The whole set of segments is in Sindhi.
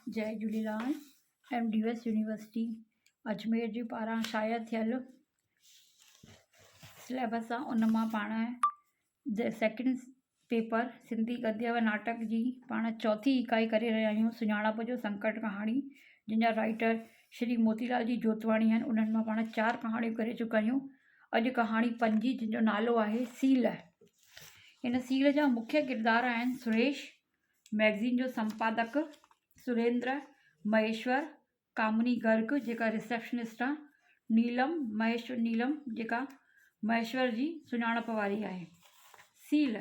Jai Jhulelal, M D S university Ajmer جي پاران شايع ٿيل سليبس آهي ان مان پاڻ سيڪنڊ پيپر سنڌي گديه و ناٽڪ جي پاڻ چوٿين اڪائي ڪري رهيا آهيون سڃاڻپ جو سنڪٽ ڪهاڻي جنهن جا رائيٽر شري موتي لال جي جوتواڻي آهن انهن مان پاڻ چار ڪهاڻيون ڪري چڪا آهيون اڄ ڪهاڻي پنجين جنهن جو نالو آهي سيل هن سيل جا مکيه ڪردار آهن سريش مئگزين جو سمپادڪ سريندر مهيشور، ڪامني گرگ جيڪا رسيپشنسٽ آ، نيلم مهيشور نيلم جيڪا مهيشور جي سڃاڻپ واري آهي. سيل،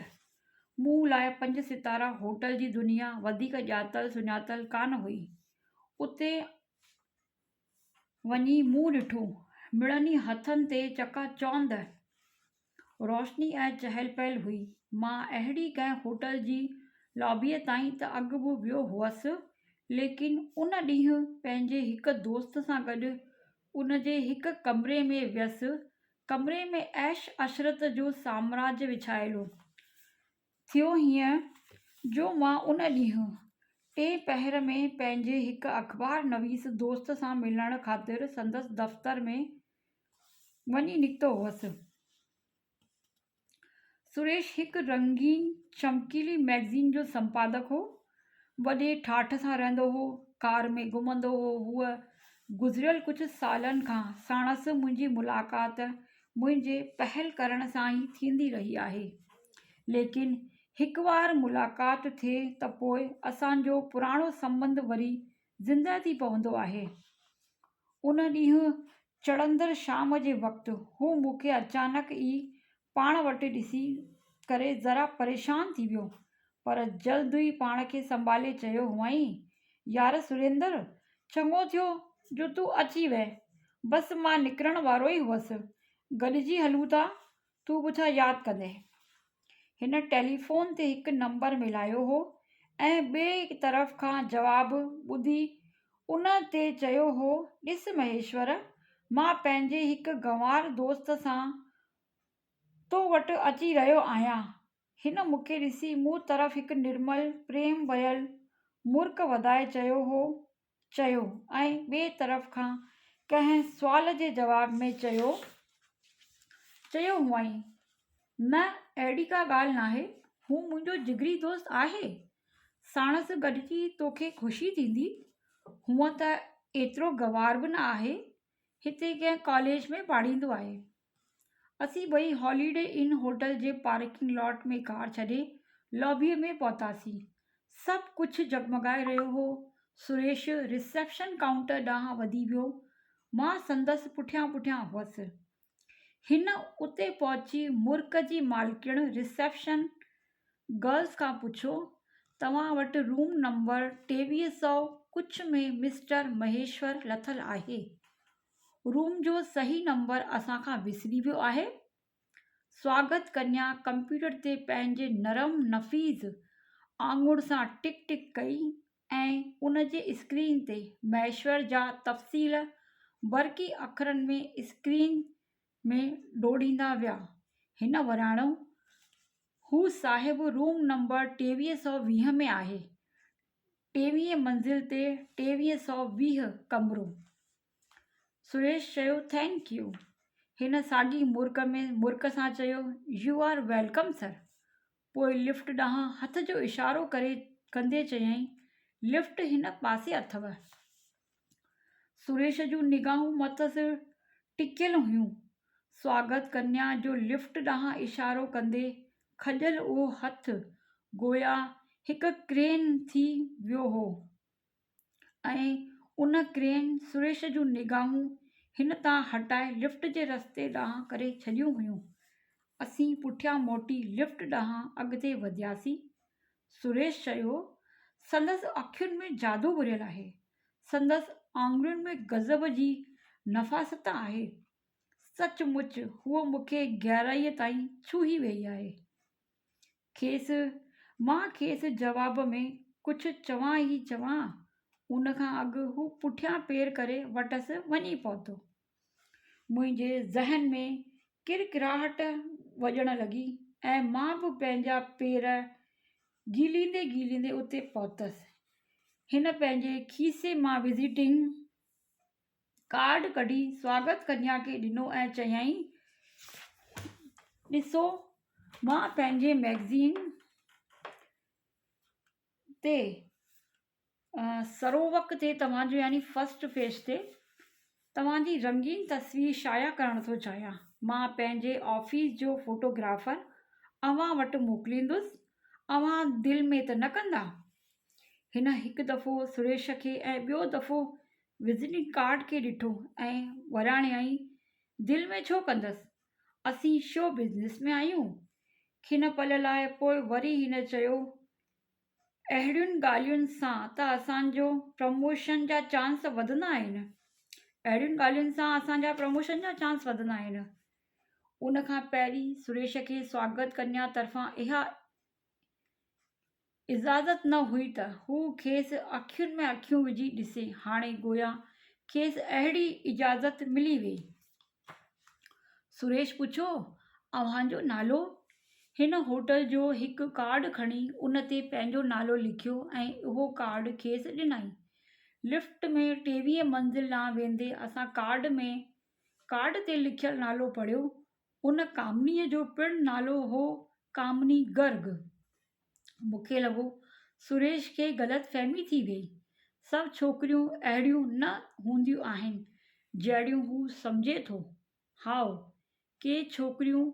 مون لاء پنج ستارا هوٽل جي دنيا وڌيڪ ڄاتل سڃاتل ڪانه هئي. اتي وڃي مون ڏٺو، مڙني هٿن تي چڪاچونڌ روشني ۽ چهل پهل هئي. مان اهڙي ڪنهن هوٽل جي لابيء تائين ته اڳ به ويو هئس، ليڪن ان ڏينهن پنهنجي هڪ دوست سان گڏ ان جي هڪ ڪمري ۾ ويس. ڪمري ۾ عيش عشرت جو سامراج وڇايل هو. ٿيو هيئن جو مان ان ڏينهن ٽئين پهر ۾ پنهنجي هڪ اخبار نويس دوست سان ملڻ خاطر سندس دفتر ۾ وڃي نڪتو هئس. سريش هڪ رنگين چمڪيلي مئگزين جو سمپادڪ هو. وڏي ٺاٺ سان رهندو هو، ڪار ۾ گهمندو هو. هوء گذريل ڪجهه سالن کان ساڻس منهنجي ملاقات منهنجي پهل ڪرڻ سان ئي ٿيندي رهي آهي. ليڪن هڪوار ملاقات ٿئي ته پوء اسان جو پراڻو سنٻنڌ وري زنده ٿي پوندو آهي. ان ڏينهن چڙهندڙ شام جي وقت هو مون کي اچانڪ ئي پاڻ وٽ ڏسي ڪري ذرا پريشان ٿي ويو، پر جلد ئي پاڻ کي سنڀالي چيو هئائين، يار سريندر، چڱو ٿيو جو تون اچي وئين، بس مان نڪرڻ وارو ئي هئس، گڏجي هلون ٿا، تون به ڇا ياد ڪندين. هن ٽيليفون تي هڪ نمبر ملايو هو ۽ ٻئي طرف کان جواب ٻڌي ان تي چيو هو، ڏس مهيشور، مان پنهنجي هڪ گنوار دوست سان تو وٽ اچي رهيو آهيان. هن مون کي ڏسي مون طرف هڪ نرمل، پريم ڀريل مرڪ وڌائي چيو هو، چيو ۽ ٻئي طرف کان ڪنهن سوال جي جواب ۾ چيو، چيو هئائين، نه اهڙي ڪا ڳالهه ناهي، هو منهنجو جگري دوست آهي، ساڻس گڏجي توکي خوشي ٿيندي، هونء ته ايترو گنوار به نه آهي، هتي ڪنهن ڪاليج ۾ پاڙهيندو آهي. اسين ٻئي هاليڊي ان هوٽل جي پارڪنگ لاٽ ۾ ڪار ڇڏي لابيء ۾ پهتاسين. سڀ ڪجهه جڳمڳائي رهيو هو. سريش رسيپشن ڪائونٽر ڏانهن وڌي ويو. مان سندس پٺيان پٺيان هئس. هن اتي پهچي مرڪ جي مالڪڻ رسيپشن گرلز کان پڇيو، توهان وٽ روم نمبر 23 سئو ڪجهه ۾ مسٽر مهيشور لٿل آهي. روم جو صحيح نمبر اسان کان وسري ويو آهي. سواگت ڪنيا ڪمپيوٽر تي پنهنجي نرم نفيس آڱر سان ٽڪ ٽڪ ڪئي ۽ ان جي اسڪرين تي مهيشور جا تفصيل برقي اکرن ۾ اسڪرين ۾ ڊوڙيندا ويا. هن وراڻيو، هو صاحب روم نمبر 2320 ۾ آهي. ٽيويهين منزل تي 2320 ڪمرو. سريش چيو، thank you. هن ساڳي مرڪ ۾ مرڪ سان چيو، يو آر welcome سر. پوء لفٽ ڏانهن هٿ جو اشارو ڪري ڪندي چيائين، لفٽ هن پاسي اٿو. سريش جون نگاهون مٿس ٽڪيل هيون. سواگت ڪنيا جو لفٽ ڏانهن اشارو ڪندي کڄيل اهو هٿ گويا هڪ ڪرين ٿي ويو هو. ۽ ان ڪرين سريش جون نگاهون هن تان هٽائي لفٽ جي رستي ڏانهن ڪري ڇڏيون هيون. اسين پٺيان موٽي لفٽ ڏانهن اڳتي وڌياسين. سريش چيو، سندس اکين ۾ جادو ڀريل آهي. سندس آڱرين ۾ غضب جي نفاست آهي. سچ مچ هوء مون کي گهرائيء تائين ڇهي ويئي آهي. کيس، مان کيس جواب ۾ ڪجهه چوان ئي چوان، ان کان اڳ هو پٺيان پير ڪري وٽس وڃي پهتو. منهنجي ذهن ۾ ڪرڪراهٽ وڄڻ لڳي ۽ مان به پنهنجا پير گهليندي گهليندي اتي پهتس. هن پنهنجي کيسي مان وزيٽنگ ڪارڊ ڪڍي سواگت ڪنيا کي ڏنو ۽ چيائين، ڏسو مان پنهنجي مئگزين تي سرووڪ تي توهان جو يعني فرسٽ پيج تي توهان جي رنگين تصوير شايع ڪرڻ ٿو چاهيان. مان پنهنجي آفيس جو فوٽوگرافر اوهان وٽ موڪليندس. اوهان دل ۾ ته نه ڪندا؟ هن هڪ دفعو سريش کي ۽ ٻيو دفعو وزيٽنگ ڪارڊ کي ڏٺو ۽ وراڻيائين، دل ۾ ڇو ڪندس؟ اسين شو بزنس ۾ آهيون. کن پل لاء پوء وري هن چيو، اهڙين ڳالهين سان ته اسان جو پروموشن جا چانس وڌندا آهن. اهڙين ڳالهين سان اسان جا پروموشن جا چانس وڌندا آهن. ان کان پهرين سريش کي سواگت ڪنيا طرفان اها اجازت نه هئي ته هو کيس اکين ۾ اکيون وجهي ڏسي. هاڻي گويا کيس اهڙي اجازت ملي ويئي. سريش پڇيو، اوهان جو نالو؟ هن هوٽل جو هڪ ڪارڊ کڻي ان تي پنهنجو نالو لکيو ۽ اهو ڪارڊ کيس ڏنائين. لفٽ ۾ ٽيويهين منزل ڏانهن ويندي اسان ڪارڊ ۾ ڪارڊ تي لکيل نالو پڙهيو. ان ڪامنيء جو پڻ نالو هو ڪامني گرگ. مون کي لڳو سريش کي غلط فهمي ٿي ويئي. سڀ ڇوڪريون اهڙيون نه هونديون آهن، جهڙيون هو سمجهي ٿو. هائو، ڪي ڇوڪريون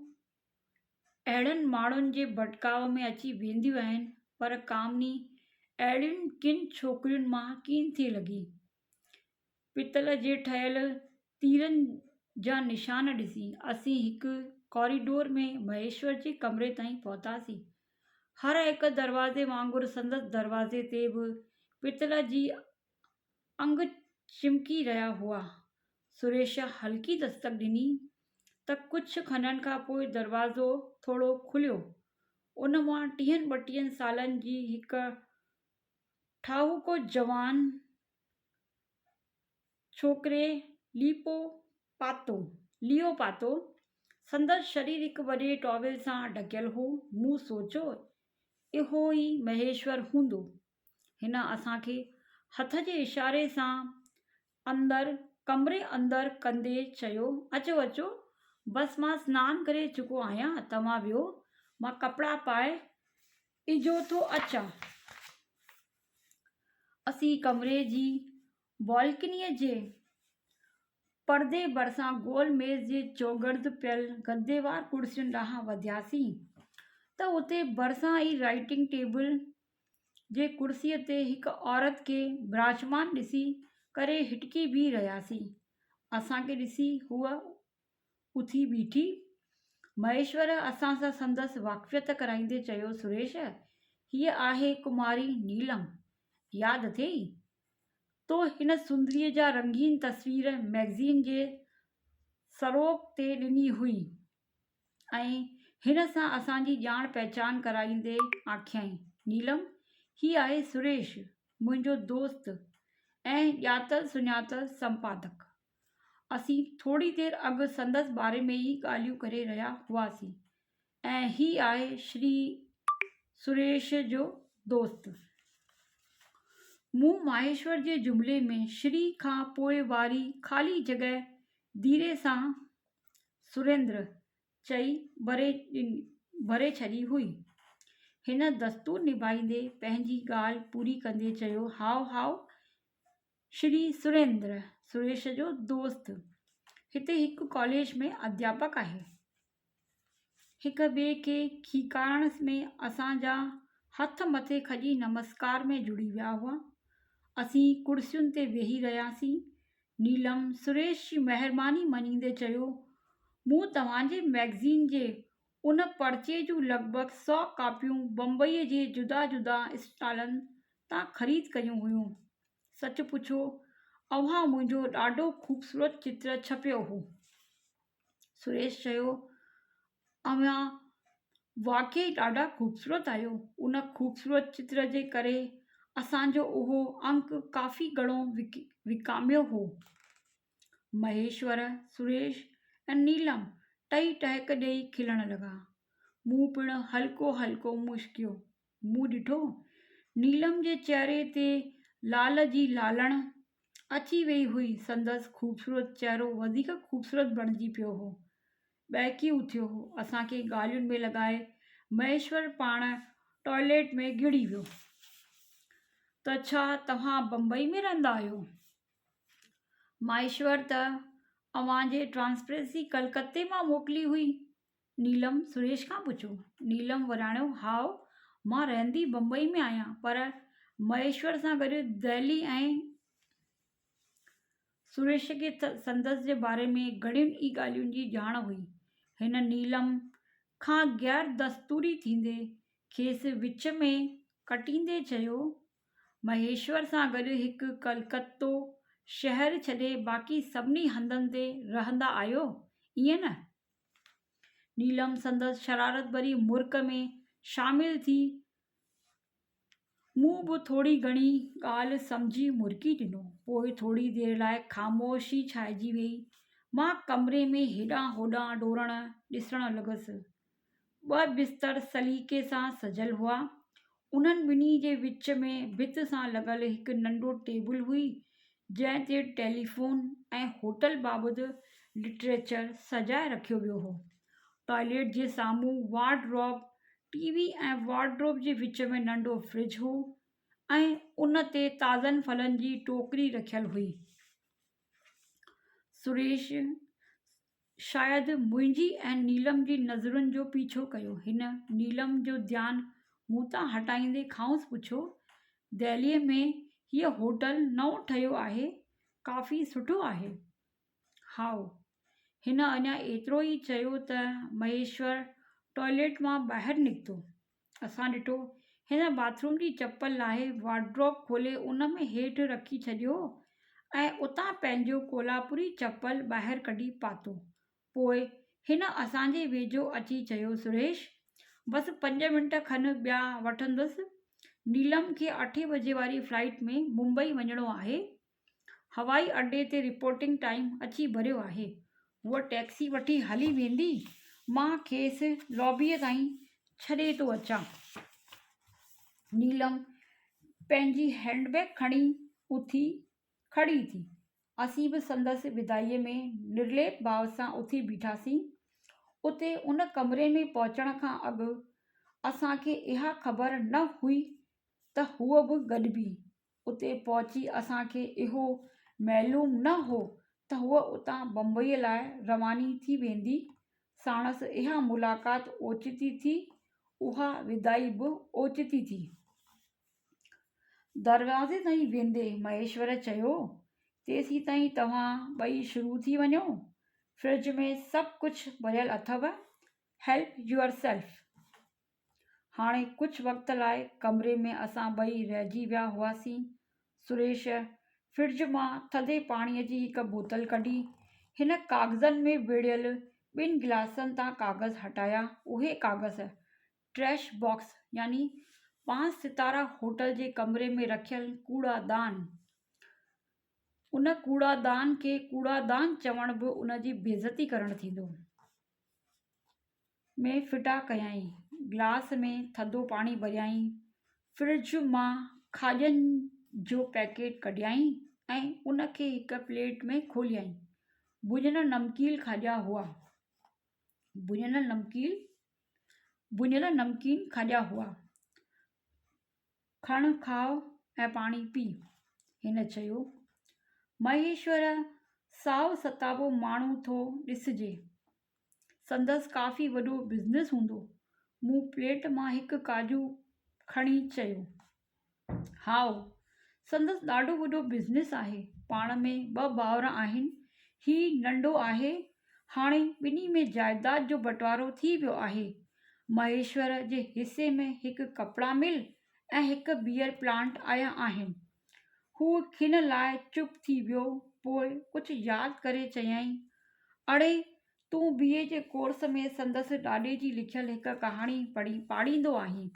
اهڙن ماڻهن جي ڀٽڪاء ۾ اچي وينديون آهن، پر ڪامني اهڙين ڪن ڇوڪرين مان ڪين ٿي لڳي. پتل جي ٺهيل تيرن جا نشان ڏسي، اسين هڪ ڪاريڊور ۾ مهيشور جي ڪمري تائين پهتاسين. هر هڪ دروازي وانگر سندس دروازي تي به پتل جي انگ چمڪي رهيا هئا. سريش هلڪي دستڪ ڏني ته ڪجهه کنن کان پوء دروازو ٿورو کليو. ان مان ٽيهن ٻٽيهن سالن جي هڪ ٺاهوڪو جوان ڇوڪري ليپو پاتو، ليئو پاتو. سندس شرير هڪ وڏي ٽاول سان ڍڪيل هو. مون سوچيو، اهو ئي مهيشور هوندو. هن اسان کي هٿ جي اشاري سان اندر ڪمري اندر ڪندي چيو، اچو اچو، بس مان سنان ڪري چڪو آهيان، توهان ويهو، مان ڪپڙا پائي اجهو ٿو اچان. اسين ڪمري جي بالڪنيء جي پردي ڀرسان گول ميز جي چوگرد پيل گديوار ڪرسين ڏانهن وڌياسين ته اتي ڀرسان ئي رائيٽنگ ٽيبل جي ڪرسيء تي هڪ عورت کي براجمان ڏسي ڪري هٽڪي بيهي رهياسين. اسان کي ڏسي هوء اٿي بيٺي. مهيشور اسان سان سندس واقفيت ڪرائيندي چيو، سريش، هيء آهي ڪماري نيلم. ياد اٿئي؟ تو هن سندريء جا رنگين تصوير مئگزين جي سروڪ تي ڏني هئي. ۽ هن سان اسان جي ڄاڻ پهچان ڪرائيندي آکيائين، نيلم، هي آهي سريش، منهنجو دوست ۽ ڄاتل سڃاتل سمپادڪ. اسين ٿوري دير اڳ سندس باري ۾ ئي ڳالهيون ڪري رهيا هئاسين ۽ هي آهي شري سريش جو دوست. مون ماهيشور جي جملي ۾ شري کان پوء واري خالي جڳهه ڌيري سان سريندر چئي ڀري ڇڏي هئي. هن دستور نڀائيندي پنهنجي ڳالهه پوري ڪندي چيو، هائو هائو شري سريندر، سريش جو دوست، هتي هڪ ڪاليج ۾ اڌياپڪ آهي. هڪ ٻئي کي کيڪارڻ ۾ اسان جا هٿ مٿي کڄي نمسڪار ۾ جڙي ويا هئا. اسين ڪرسين تي ويهي رهياسين. نيلم، سريش جي مهرباني مڃيندي چيو، مون توهان جي مئگزين جي ان پرچي جون لڳ ڀڳ سئو ڪاپيون بمبئيء جي جدا جدا اسٽالن تان خريد ڪيون هيون. سچ پڇو اوهان منهنجو ڏاڍو خوبصورت چتر ڇپيو هو. سريش چيو، اوهان واقعي ڏاڍا خوبصورت آهيو. ان خوبصورت چتر جي ڪري اسان جو اهو انڪ ڪافي گهڻو وڪاميو هو. مهيشور، سريش ۽ نيلم ٽئي ٽهڪ ڏيئي کلڻ لڳا. مون پڻ هلڪو هلڪو مشڪيو. مون ڏٺو، نيلم جي چهري تي لال جي لالڻ اچي ويئي هئي. سندس خوبصورت چهرو وڌيڪ خوبصورت بڻجي پيو هو. ٻهڪي اٿيو هو. اسان کي ڳالهين ۾ لڳائي مهيشور پاڻ ٽوائليٽ ۾ گهڙي ويو. ته ڇا توهان بمبئي ۾ رهندا آهيو؟ مهيشور ته اوهان جي ٽرانسپرنسي ڪلڪتي مان موڪلي هئي. نيلم سريش کان پڇيو. نيلم وراڻيو، هائو، مان رهندي بمبئي ۾ آهيان، پر مهيشور سان گڏ دهلي ۽. سريش کي سندس جي باري ۾ گهڻين ئي ڳالهين جي ڄاڻ هئي. هن نيلم کان غير دستوري ٿيندي کيس وچ ۾ ڪٽيندي چيو، مهيشور سان گڏ هڪ ڪلڪتو شهر ڇڏي باقي سڀني هنڌن تي رهندا آهيو، ائين نه؟ نيلم سندس شرارت ڀري مرڪ ۾ شامل ٿي مون به ٿوري گهڻي ڳالهه سمجهي مرڪي ڏنو. پوء ٿوري دير لاء خاموشي ڇائجي ويئي. مان ڪمري ۾ هيڏانهن هوڏانهن ڊوڙڻ ڏسڻ لڳس. ٻه بستر سليقي سان سجيل هئا. انهن ٻنهي جي وچ ۾ ڀت سان لڳل هڪ ننڍو ٽيبل هئي، جنهن تي ٽيليفون ۽ هوٽل بابت لٽريچر سجائي رکيو ويو هو. ٽوائليٽ جي سامهون وارڊروب، ٽي وي ۽ وارڊروب جي وچ ۾ ننڍو فرج هو ۽ ان تي تازن ڦلن جي ٽوڪري رکيل هئي. سريش شايد منهنجي ۽ نيلم جي نظرن جو پيڇو ڪيو. هن نيلم جو ڌيان مون تان هٽائيندي کانئس پڇيو، دهليء ۾ هيء هوٽل نئون ٺهيو آهي، ڪافي سٺو آهي؟ هائو. هن اڃا ايترو ئي چيو ته مهيشور ٽوائليٽ مان ٻاهر نڪتو. اسان ڏٺو، هن باٿ روم جي چپل لاهي وارڊروب کولي ان ۾ هيٺ رکي ڇڏيو ۽ اتان پنهنجو ڪولاپوري چپل ٻاهر ڪڍي پاتو. پوء هن اسان جي ويجهو اچي چيو سريش! بس پنج منٽ کن ٻيا وٺندس. نيلم کي اٺين بجي واري فلائيٽ ۾ ممبئي وڃڻو آهي. هوائي اڏي تي رپورٽنگ ٽائيم اچي ڀريو آهي. هوء ٽئڪسي وٺي هلي ويندي. مان کيس لابيء تائين ڇڏي ٿو اچان. نيلم پنهنجي هينڊ بيگ کڻي اٿي کڙي ٿي. اسين به سندس وداعيء ۾ نرليپ ڀاء سان اٿي بيٺاسين. اتي ان ڪمري ۾ پهچڻ کان اڳ اسان کي اها خبر نه هئي ته هوء به گڏبي. اتي پهچي اسان کي اهو معلوم نه هو ته هوء اتان بمبئيء لاء رواني ٿي ويندي. ساڻس اها ملاقات اوچتي ٿي، اها وداعي به اوچتي ٿي. دروازي تائين ويندي مهيشور چيو، تيسيتائين توهان ٻئي شروع ٿي وڃو. فرج ۾ سڀ ڪجهه ڀريل اٿو، هيلپ يوئر سيلف. هاڻي ڪجهه وقت لاء ڪمري ۾ اسان ٻئي رهجي ويا هئاسين. سريش فرج مان ٿڌي پاڻيء جي هڪ بوتل ڪڍي. هن ڪاغذن ۾ ويڙهيل ٻن گلاسن تان ڪاغذ هٽايا. اهي ڪاغذ ٽريش باڪس يعني پانچ ستاره هوٽل جي ڪمري ۾ رکيل ڪوڙا دان. ان ڪوڙا دان کي ڪوڙا دان چوڻ به ان جي بيعزتي ڪرڻ ٿيندو. ۾ ڦٽا ڪيائين. گلاس ۾ ٿڌو پاڻي ڀريائين. فرج مان کاڄن جو پيڪيٽ ڪڍيائين ۽ ان کي هڪ پليٽ ۾ کوليائين. ڀڃل نمڪيل کاڄا هئا. ڀڃل نمڪيل ڀڃل نمڪين کاڄا هئا. کڻ کاء ۽ پاڻي پي. هن چيو. مهيشور سائو ستابو ماڻهو ٿو ڏسجي. سندس ڪافي وڏو بزنس هوندو. مون پليٽ مان هڪ ڪاجو کڻي چيو. هائو، سندس ڏاڍو وڏو بزنس آهي. پاڻ ۾ ٻه ڀائر آهن. هي ننڍو آهي. هاڻي ٻنهي ۾ جائداد جو بٽوارو ٿي ويو آهي. مهيشور جي حصي ۾ هڪ ڪپڙا مل ۽ هڪ بيئر پلانٽ آيا آهن. هو کن لاء چپ ٿي ويو، پوء ڪجهه ياد ڪري چيائين، اڙي، تون بي اي جي ڪورس ۾ سندس ڏاڏي جي لکيل هڪ ڪهاڻي پڙهي پاڙهيندو آهين.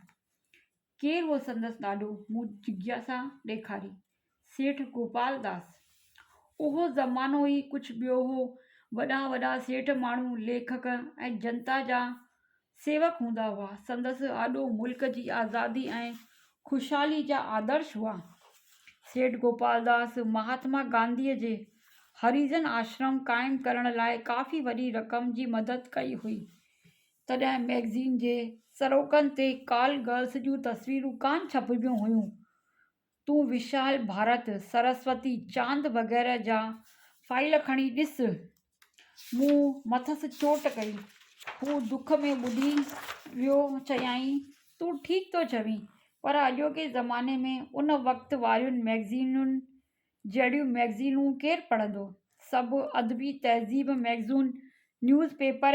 ڪير هو سندس ڏاڏو؟ مون جگياسا ڏيکاري. سيٺ گوپال داس. اهو زمانو ئي ڪجهه ٻيو هو. وڏا وڏا سيٺ ماڻهو ليکڪ ۽ جنتا جا سيوڪ هوندا هئا. سندس آڏو ملڪ جي آزادي ۽ خوشحالي جا آدرش هئا. سيٺ گوپالداس مهاتما گانڌيء جي هريجن آشرم قائم ڪرڻ لاء ڪافي وڏي رقم جي مدد ڪئي هئي. تڏهن مئگزين جي سروڪن تي ڪال گرلس جون تصويرون ڪانه ڇپبيون هيون. تون وشال ڀارت، سرسوتي، چاند وغيره جا فائيل کڻي ڏس. مون مٿس چوٽ ڪئي. هو دک ۾ ٻڏي ويو. چيائين، تون ٺيڪ ٿو چوين، پر اڄوڪي زماني ۾ ان وقت وارين مئگزينن جهڙيون مئگزينون ڪير پڙهندو؟ سڀ ادبي تهذيب مئگزون، نيوز پيپر،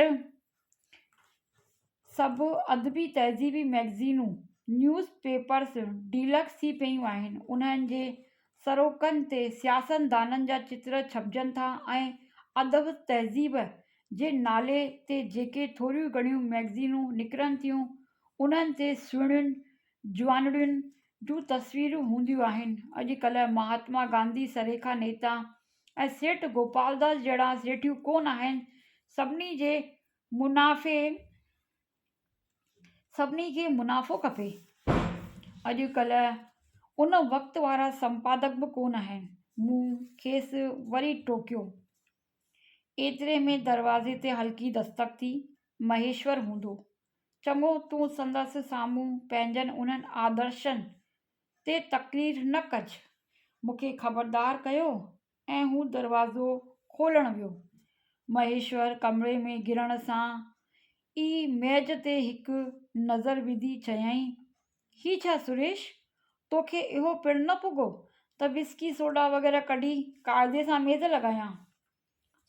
سڀ ادبي تهذيبي مئگزينون، نيوز پيپرس ڊيلڪس ٿي پيون آهن. انهن جي سروڪن تي سياستدانن جا چتر ڇپجن ٿا ۽ ادب تهذيب جي نالي تي جيڪي ٿوريون گهڻيون مئگزينون نڪرن ٿيون، انهن تي سهڻين جوانڙين جون تصويرون هونديون آهن. اڄڪلهه مهاتما گانڌي سريکا نيتا ۽ سيٺ گوپالداس جهڙا سيٺيون ڪونه آهن. سڀني جي منافعي سڀني کي منافعو کپي. اڄ ڪلهه ان وقت وارا سمپادڪ به ڪونه آهن. مون کيس وري ٽوڪيو. ايتري ۾ دروازي تي هلڪي دستڪ ٿي. مهيشور هوندو. چڱو تون سندس سامهون پنهنجن انهن آدرشن تي تقرير نه ڪج. مون کي خبردار ڪيو ۽ هو دروازو کولڻ ويو. مهيشور ڪمري ۾ گهڙڻ سان ئي ميز تي هڪ نظر وڌي چيائين، هي ڇا سريش، توکي اهو پڻ نه پڳو ته وسڪي سوڊا وغيره ڪڍي قاعدي سان ميز لڳايان.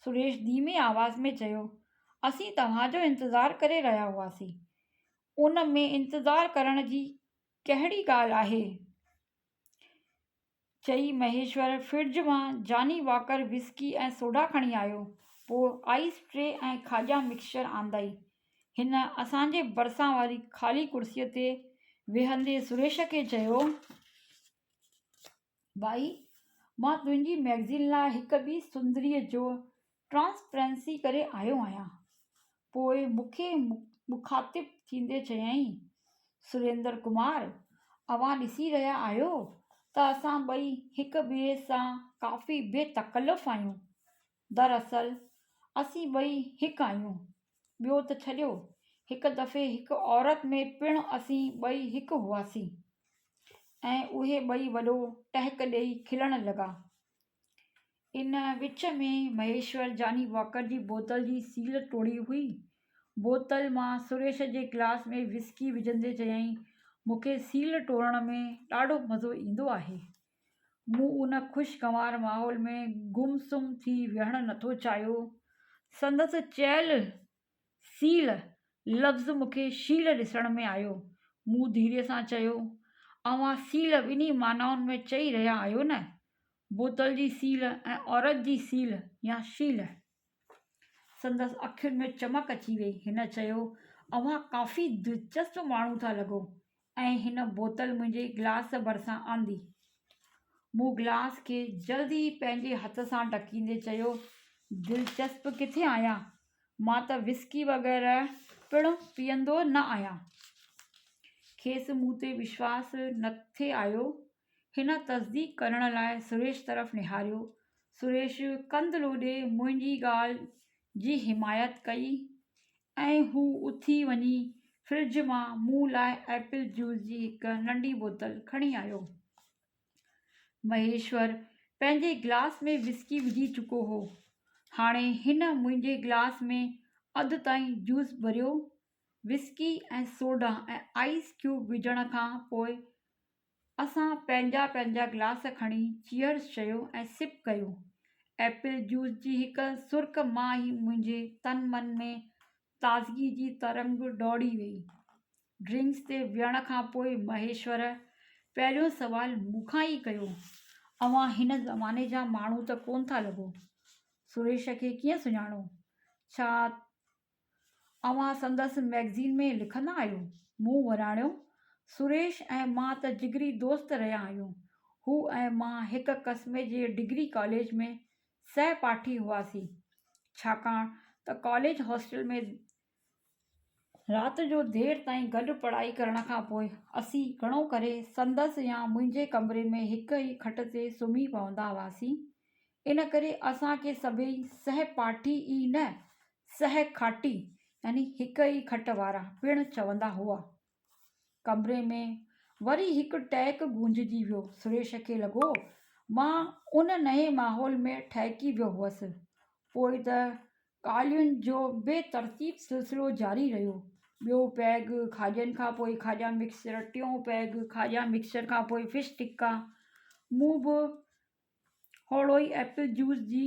سريش ڌيمي آواز ۾ چيو، اسين توهان جو انتظار ڪري رهيا هئاسين. ان ۾ انتظار ڪرڻ جي ڪهڙي ڳالهه آهي؟ چئي مهيشور فرج مان جاني واڪر وسڪي ۽ سوڊا کڻي آيو. پوء آئيس ٽري ۽ کاڄا مڪسچر آندائين. هن اسان جي ڀرسان واري خالي ڪرسيء تي ويهندي سريش کي چيو، ڀائي، مان تنهنجي مئگزين لاء هڪ ٻي سندريء جو ٽرانسپرنسي ڪري آيو آهيان. پوء مون کي مخاطب ٿيندي چيائين، سريندر ڪمار، اوهان ڏسي رهيا آهيو ته اسان ٻئي هڪ ٻئي سان ڪافي بي تڪلف آهيون. دراصل اسين ٻئي هڪ آهيون. ٻيو ته ڇڏيو، هڪ دفعي هڪ عورت ۾ پڻ اسين ٻئي هڪ هئاسين. ۽ اهي ٻئي وڏو ٽهڪ ڏيئي کلڻ لڳا. ان وچ ۾ مهيشور جاني واڪر جي بوتل جي سيل ٽوڙي هئي. بوتل مان سريش جي گلاس ۾ وسڪي وجهندي چيائين، مون کي سيل ٽوڙڻ ۾ ڏاڍو مزو ايندو آهي. مون ان خوشگوار ماحول ۾ گم سم ٿي ويهڻ نٿو چاهيو. سندس چيل سيل لفظ مون کي شيل ڏسڻ ۾ آيو. مون ڌيري سان چيو، اوهان سيل ٻنهي معنائن ۾ چئي رهيا آهيو نه؟ بوتل جي سيل ۽ عورت جي سيل يا شيل. سندس اکين ۾ چمڪ اچي وئي. هن چيو، اوهان ڪافي دلچسپ ماڻهو ٿا لڳو. ۽ هن بوتل منهنجي گلاس ڀرسان آندي. مون گلاس کي جلد ئي پنهنجي هٿ سان ڍڪيندي چيو، دلچسپ ڪٿي آهيان؟ مان ته وسڪي وغيره پڻ پيئندو نه آهيان. کيس مون تي وشواس نه ٿي آيو. هن تصديق ڪرڻ لاء سريش طرف نهاريو. سريش ڪنڌ لوڏي منهنجي ڳالهه جي حمايت ڪئي ۽ هو اٿي وڃي فرج مان مون لاء ايپل جوس جي هڪ ننڍي بوتل کڻي آيو. مهيشور پنهنجي گلاس ۾ وسڪي وجهي چڪو هو. هاڻي هن منهنجي گلاس ۾ اڌ تائين جوس ڀريو. وسڪي ۽ سوڊا ۽ آئيس ڪيوب وجهڻ کان پوء اسان پنهنجا پنهنجا گلاس کڻي چيئرز چيو ۽ سپ ڪيو. ايپل جوس جي هڪ سرڪ مان ئي منهنجي تن من ۾ تازگي جي ترنگ ڊوڙي ويئي. ڊرنڪس تي ويهڻ کان پوء مهيشور پهريون سوال مون کان ئي ڪيو، اوهان هن زماني جا ماڻهو ته ڪونه ٿا لڳو. سريش کي ڪيئن سڃاڻو؟ ڇا اوهان سندس مئگزين ۾ لکندا آهيو؟ مون وراڻيو، سريش ۽ مان ته جگري دوست رهيا آهيون. هو ۽ مان هڪ قسم جي ڊگري ڪاليج ۾ سهپاٺي هئاسين. ڇاڪاڻ ته ڪاليج هاسٽل ۾ رات جو دير تائين گڏ پڙهائي ڪرڻ کان پوء اسين گهڻو ڪري سندس يا منهنجي ڪمري ۾ هڪ ئي کٽ تي سمهي پوندا هئاسين. ان ڪري اسان کي سڀيئي سهپاٺي ئي نه سهه کاٽي يعني هڪ ئي کٽ وارا پڻ چوندا هئا. ڪمري ۾ وري هڪ ٽهڪ گونججي ويو. سريش کي لڳو مان ان نئين ماحول ۾ ٺهڪي ويو هئس. پوء ته ڳالهين جو بي ترتيب سلسلو جاري رهيو. ٻيو پيگ، کاڄن کان پوء کاڄا مڪسچر، ٽيون پيگ، کاڄا مڪسچر کان پوء فش ٽڪا. مون به هوڙوئي ايپل جوس جي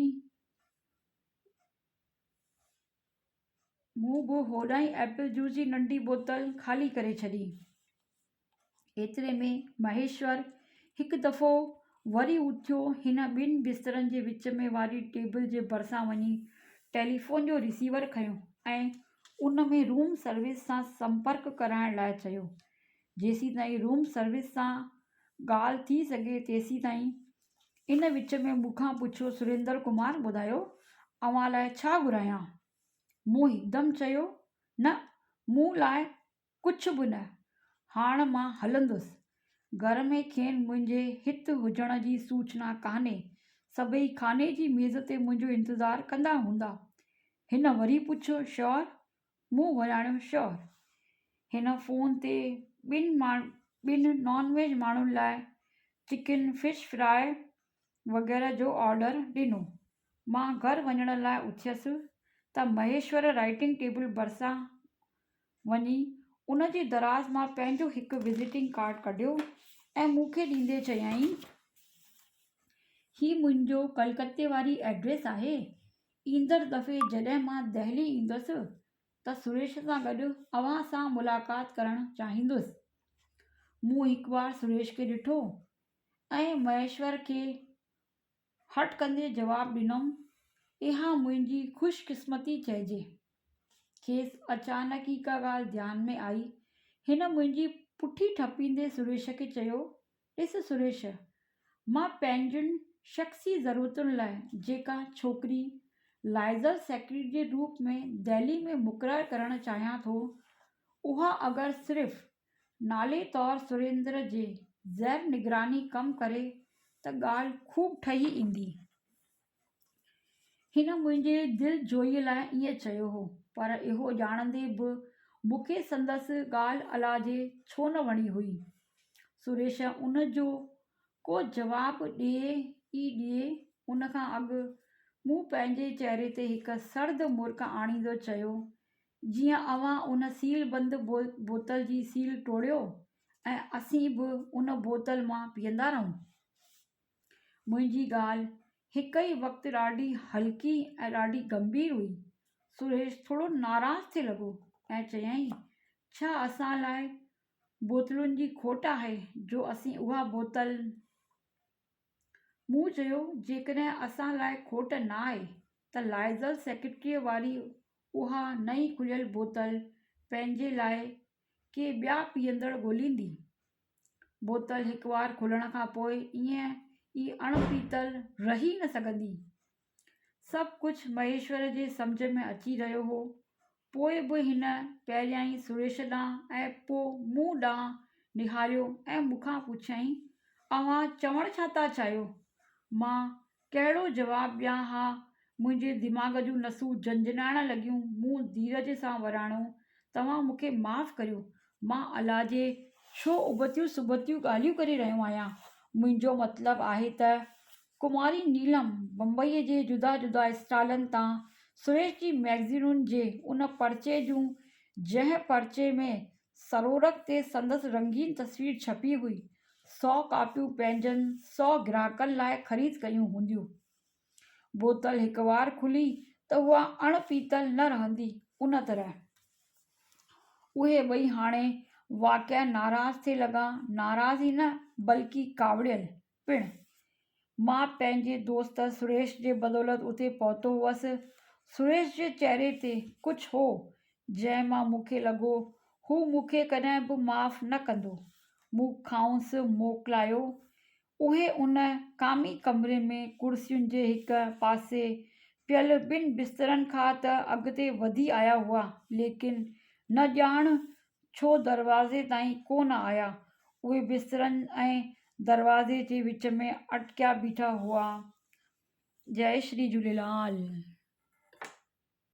مون به هوڏانهن ايپل جوس جي ننڍي بوتل خالي ڪري ڇڏي. ايتري ۾ مهيشور هڪ دفعو وري اٿيو. هن ٻن بسترن جي وچ ۾ واري ٽيبل جي ڀرسان وڃي ٽيليفون جو رسيور کنيو ۽ ان ۾ روم سروس سان سمپرڪ ڪرائڻ لاء چيو. جيسيتائين روم سروس سان ڳالهه ٿي سگهي تيسيتائين ان وچ ۾ مون کان پڇيو سريندر ڪمار ٻڌايو اوهان لاء ڇا گهرايان؟ مون هڪدم چيو نه مون لاء ڪجهه به نه، هاڻ مان هلندس. گهر ۾ کين منهنجي هت هجڻ جي سوچنا ڪانهي. سڀئي کاني جي ميز تي منهنجو انتظار ڪندا هوندا. هن وري پڇيو، شيور؟ مون وراڻيو، شيور. هن فون تي ٻن ٻن نان ويج ماڻهن لاء چڪن، فش فراء وغيره جو آرڊر ڏنو. مان گهر وڃڻ لاء اٿيس ته مهيشور رائيٽنگ ٽيبل ڀرسان وڃي ان جي دراز مان پنهنجو هڪ وزيٽنگ ڪارڊ ڪڍيو ۽ مون کي ڏيندي چيائين، هي منهنجو ڪلڪتي واري ائڊريس آهي. ايندڙ دفعي جڏهن مان دهلي ايندس ته سريش سان گڏ اوهان سان ملاقات ڪرڻ چاهيندس. مون هڪوار سريش کي ڏٺو ۽ مهيشور کي هٺ ڪندي جواب ڏنم، اها منهنجي خوش قسمتي چئجي. کيس اچانڪ ئي ڪا ڳالهه ڌيان ۾ آئي. هن منهنجي پٺي ٺپيندي سريش کي چيو، ڏس سريش، مان پنهنجين شخصي ضرورتن لاء جيڪا ڇوڪري لائزل سيڪريٽري جي روپ ۾ دهلي ۾ مقرر ڪرڻ چاهيان ٿو، اها اگر صرف نالي طور سريندر جي زير نگراني ڪم ڪري ته ڳالهه خوب ٺهي ايندي. هن منهنجي دل جوئيء لاء ائين چيو هو، پر اهو ڄاڻندي به مون کي سندس ڳالهه الاجي ڇو نه وڻي هئي. سريش ان جو ڪو جواب ڏئي ئي ڏئي، ان کان اڳ مون پنهنجي چهري تي هڪ سرد مرڪ آڻيندو چيو، جيئن اوهان ان سيل بند بوتل جي سيل ٽوڙيو ۽ اسين به ان بوتل مان پيئندا رهون. منهنجي ڳالهه هڪ ئي وقت ڏاڍي هلڪي ۽ ڏاڍي گنڀير هئي. سريش ٿورو ناراض ٿي لڳو ۽ چيائين، ڇا اسان لاء بوتلن جي کوٽ آهي جو اسين اها بوتل. مون چيو، جيڪڏهن اسان لاء کوٽ نه آهي ته لائزل سيڪريٽريء واري اها نئين کليل بوتل پنهنجي لاء ڪي ٻيا پيئندڙ ڳوليندي. بوتل هڪوار کلڻ کان پوء ائين ئي اڻ پيتل رهي نه سگهندي. سڀ ڪجهه مهيشور جي سمجهه ۾ اچي رهيو هو. پوء به هن پهريائين سريش ڏانهن ۽ پوء مون ڏانهن نهاريو ۽ مون کان پڇيائين، اوهان چوڻ ڇا ٿا چاهيو؟ مان ڪهڙو جواب ڏيان ها، منهنجي دماغ جون نسون جهنجهڻائڻ لڳيون، مون ڌيرج سان وراڻيو، توهان مون کي معاف ڪريو، مان الاجي ڇو ابتيون سبتيون ڳالهيون ڪري رهيو آهيان، منهنجو مطلب آهي ته ڪماري نيلم بمبئيء جي جدا جدا اسٽالن تان سريش جي مئگزينن جي ان پرچي جون جنهن پرچي ۾ سرورق تي سندس رنگين تصوير ڇپي هئي. سئو ڪاپيون پنهنجن سئو گراهڪن لاء خريد ڪيون هونديون. بوتل هڪوار کلي ته اها اڻ پيتل نه رهندي. ان طرح. اهي ٻئي هاڻي واقعا ناراض ٿي لڳا. ناراض ئي نه بلڪه ڪاوڙيل پڻ. مان پنهنجي دوست سريش جي بدولت اتي پهتو هئس. سريش جي چهري تي ڪجهه هو، جنهن مان مون کي لڳو هو مون کي ڪڏهن به معاف نه ڪندو. مون کانئس موڪلايو. اهي ان کامي ڪمري ۾ ڪرسين جي هڪ پاسي پيل ٻن بسترن کان ته اڳتي وڌي آيا هئا، ليڪن نه ڄاڻ ڇو دروازي تائين ڪو نه آيا. اهي بسترن ۽ دروازي جي وچ ۾ اٽڪيا بيٺا هئا. جئي شري جهوليلال.